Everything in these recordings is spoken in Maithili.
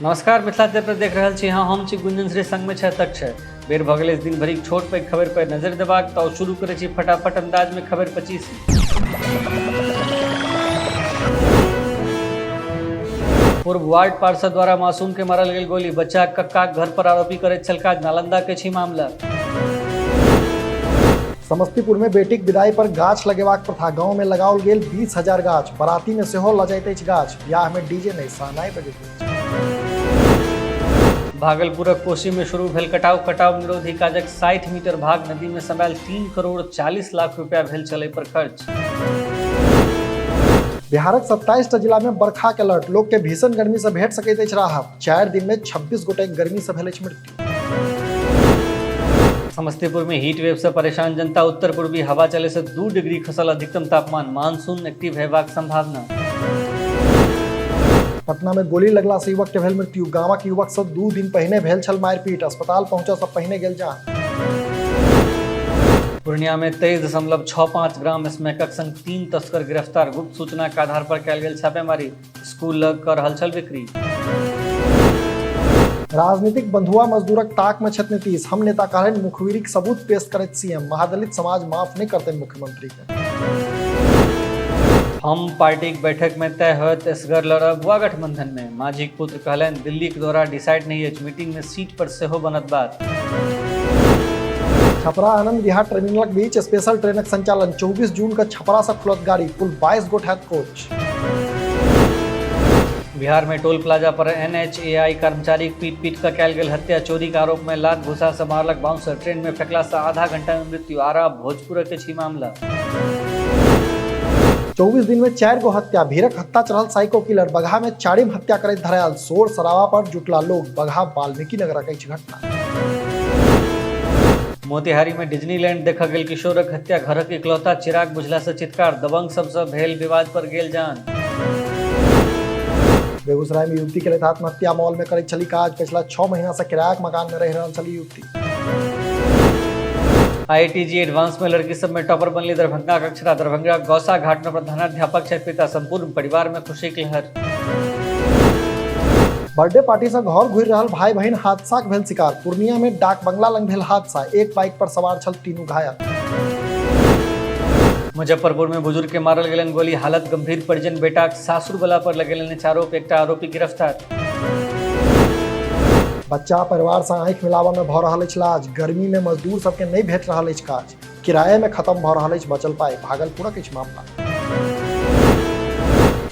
नमस्कार, मिथिला पर देख रहल छी। हाँ, हम छी गुंजन श्री, संगमे छथि अक्षय। बेर भऽ गेल दिन भरिक छोट पैघ खबर पर नजर देबाक, तऽ शुरू करै छी फटाफट अंदाजमे खबर 25। पूर्व वार्ड पार्षद द्वारा मासूम के मारल गेल गोली, बच्चा कक्का घर पर आरोपी करैत छल काज, नालंदा के छी मामला। समस्तीपुर में बेटीक विदाई पर गाछ लगेबाक प्रथा, गांव में लगाओल गेल 20,000 गाछ, बराती में सेहो लऽ जाइत अछि गाछ, बियाह में डीजे नहि शहनाई बजैत अछि। भागलपुरक कोसी में शुरू भेल कटाव, कटाव निरोधी काजक 60 मीटर भाग नदी में समायल, 3 करोड़ 40 लाख रुपया भेल छल पर खर्च। बिहारक 27 टा जिला में बरखा के अलर्ट, लोक के भीषण गर्मी से भेट सकैत अछि राहत, 4 दिन में 26 गोटे गर्मी से भेल अछि मृत्यु। समस्तीपुर में हीट वेव से परेशान जनता, उत्तर पूर्वी हवा चले से 2 डिग्री खसल अधिकतम तापमान, मानसून एक्टिव हेबाक संभावना। पटना में गोली लगला से युवक के भेल मृत्यु, गामक युवक से 2 दिन पहिने भेल छल मारपीट, अस्पताल पहुंचे से पहिने गेल जान। पूर्णिया में 23.65 ग्राम स्मैकक संग 3 तस्कर गिरफ्तार, गुप्त सूचना के आधार पर कयल गेल छापेमारी, स्कूल लग कर रहल छल बिक्री। राजनीतिक बंधुआ मजदूरक ताक में छथि नीतीश, हम नेता कहलनि मुखबिरीक सबूत पेश करैत सीएम, महादलित समाज माफ नहि करतनि मुख्यमंत्री के। हम पार्टीक बैठक में तय होयत एसगर लड़ब वा गठबंधन में, माझीक पुत्र कहलनि दिल्लीक दौरा डिसाइड नहीं अछि, मीटिंग में सीट पर सेहो बनत बात। छपरा आनंद विहार टर्मिनलक बीच स्पेशल ट्रेनक संचालन, 24 जून के छपरा से खुलत गाड़ी, कुल 22 गोट हैत कोच। बिहार में टोल प्लाजा पर एनएचएआई कर्मचारी पीट पीट कर कयल गेल हत्या, चोरी के आरोप में लात घुसा से मारलक बाउंसर, ट्रेन में फेंकला से आधा घंटा में मृत्यु, आरा भोजपुर के छी मामला। 24 दिन में 4 गो हत्या, भीड़क हत्या चढ़ल साइको किलर, बगहा में 4 हत्या करैत धरायल, शोर शराबा पर जुटला लोग, बगहा वाल्मीकि नगरक अछि घटना। मोतिहारी में डिज्नीलैंड देखा गेल किशोरक हत्या, घरक इकलौता चिराग बुझला से चित्कार, दबंग सबसे भेल विवाद पर गेल जान। बेगूसराय में युवती के लेत आत्महत्या, मॉल में करैत छली काज, पिछला 6 महीना से किरायाक मकान में रहि रहल छली युवती। आईआईटीजी एडवांस में लड़की सब में टॉपर बनली दरभंगा अक्षरा, दरभंगा गौसा घाट में प्रधानाध्यापक छथि पिता, संपूर्ण परिवार में खुशी के लहर। बर्थडे पार्टी से घर घुरि रहल भाई बहन हादसाक भेल शिकार, पूर्णिया में डाक बंगला लग भेल हादसा, एक बाइक पर सवार छल तीनू घायल। मुजफ्फरपुर में बुजुर्ग के मारल गेलनि गोली, हालत गंभीर, परिजन बेटाक सासुर बला पर लगेलनि आरोप, एकटा आरोपी गिरफ्तार। बच्चा परिवार से आँखि मिलाबऽ में भऽ रहल अछि लाज, गर्मी में मजदूर सबके नहि भेट रहल अछि काज, किराये में खत्म भऽ रहल अछि बचल पाइ, भागलपुरक अछि मामला।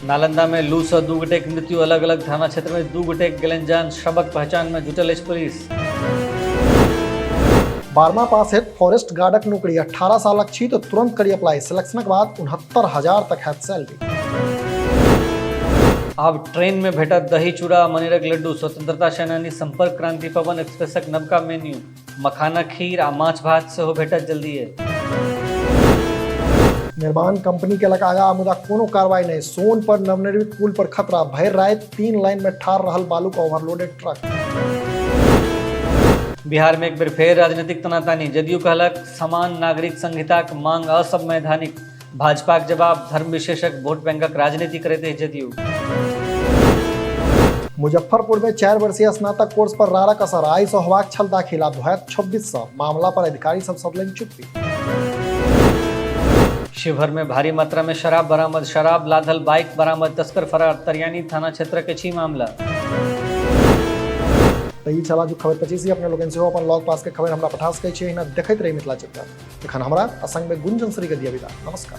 नालंदा में लू से 2 गोटे के मृत्यु, अलग अलग थाना क्षेत्र में 2 गोटे के गेलनि जान, शवक पहचान में जुटल अछि पुलिस। 12वां पास है फॉरेस्ट गार्डक नौकरी, 18 सालक छी तो तुरंत करी अप्लाई, सिलेक्शनक बाद 69,000 तक हैत सैलरी। आब ट्रेन में भेटत दही चूड़ा मनेरक लड्डू, स्वतंत्रता सेनानी संपर्क क्रांति पवन एक्सप्रेसक नवका मेन्यू, मखाना खीर आ माछ भात सेहो भेटत जल्दिए। निर्माण कंपनी केलक आगा मुदा कोनो कार्रवाई नहि, सोन पर नवनिर्मित पुल पर खतरा, भरि राति 3 लाइन में ठाढ़ रहल बालूक ओवरलोडेड ट्रक। बिहार में एक बेर फेर राजनीतिक तनातनी, जदयू कहलक समान नागरिक संहिताक मांग असंवैधानिक, भाजपाक जवाब धर्म विशेषक वोट बैंकक राजनीति करैत अछि जदयू। मुजफ्फरपुर में 4 वर्षीय स्नातक कोर्स पर रारक असर, आइ से होबाक छल दाखिला, होयत 26 सौ, मामला पर अधिकारी सब सदलनि चुप्पी। शिवहर में भारी मात्रा में शराब बरामद, शराब लादल बाइक बरामद, तस्कर फरार, तरियानी थाना क्षेत्र के छी मामला। तऽ ई छल आजुक खबर 25। अपने लोकनि सेहो अपन लग पास के खबर हमरा पठा सकै छी, एहिना देखैत रही मिथिला चित्र। एखन हमरा आ संगमे गुंजन श्री के दिया विदा, नमस्कार।